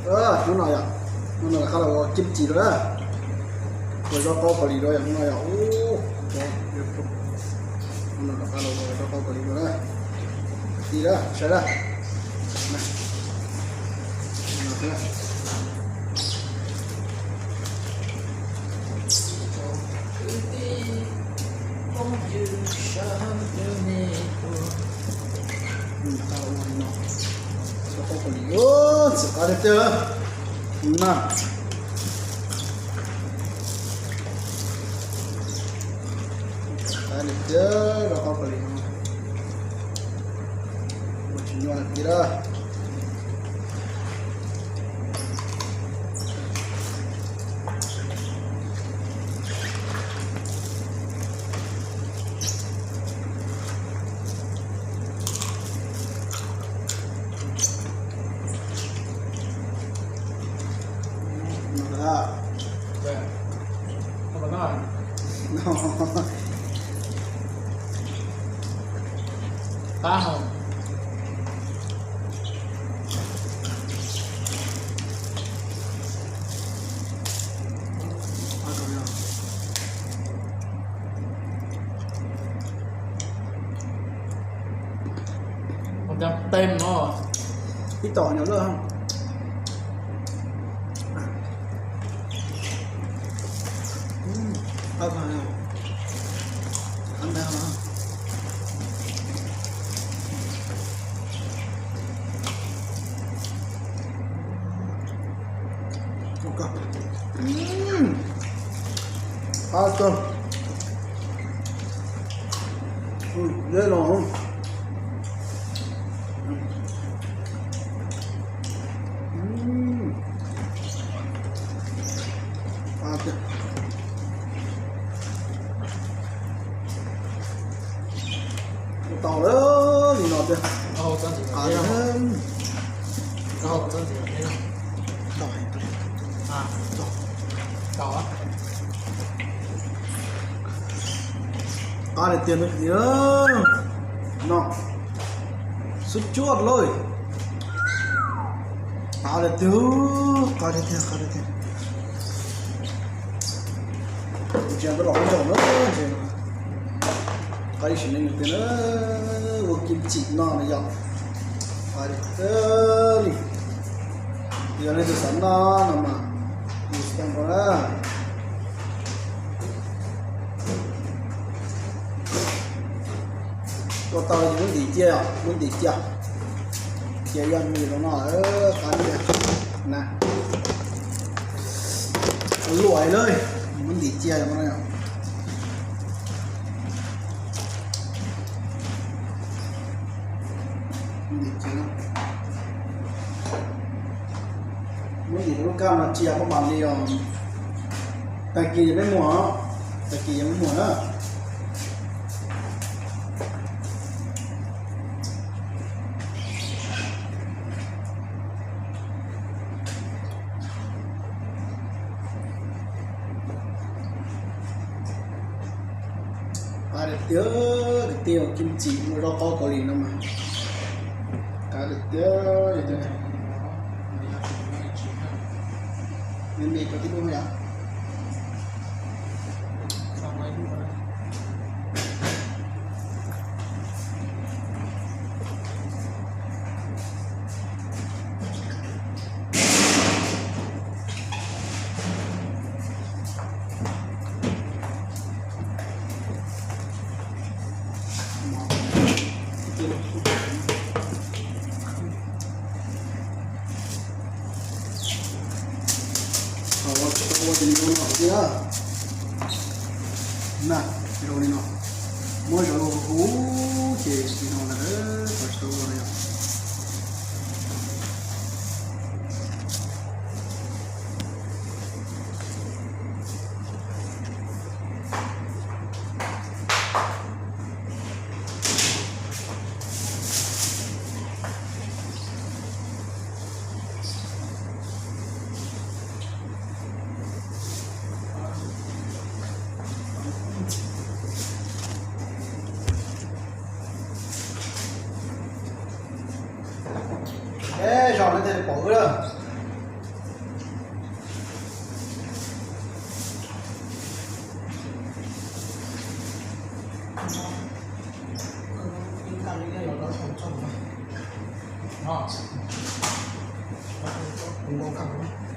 Hnub no yom, hnub no rov qab los ua kim ci dua na, ua zaub qaub Kaus Lim dua yom, hnub no yom, hnub no rov qab los ua zaub qaub Kaus Lim dua na, tij na, saib na. Zaub qaub Kaus Lim, txawm qab tiag tiag na. Qab tiag tiag, zaub qaub Kaus Lim no. Ua tsis nyuaj tiag. Qab hau. Ua cov tem no ib tom nyuag lawj. Qab kawg. Dej no. Ua tau li no tiag. Qab tiag tiag no. Xub cuaj lawm. Qab tiag tiag, qab tiag tiag, qab tiag tiag. Ntsia ntuj los qab ncaug na, ntsia. Qab ib sim neej tiag na, ua kim ci no na yom. Qab tiag tiag li. Yog leej twg xav noj no mas mus tau nrog na. Ua tau ces muab ntim cia, muab ntim cia. Cia yog nws los no, qab tiag na. Luam lawm, muab ntim cia no. Ntim cia, muab ntim lub kaj no cia koj mam li os. Tag kis peb muag, tag kis yog peb muag na. Qab tiag tiag, kwv tij, ua kim ci ua zaub qaub Kaus Lim no mas qab tiag tiag. Me me rau tib lub yom. Ua li no thiab na, zoo li no, muab zov huv ces li no lawm, tsis tau ua li. Eb, zog nej thiaj li pom wb lawm. Koj nqa li nej los rau thaum tso no. Tus npau koj.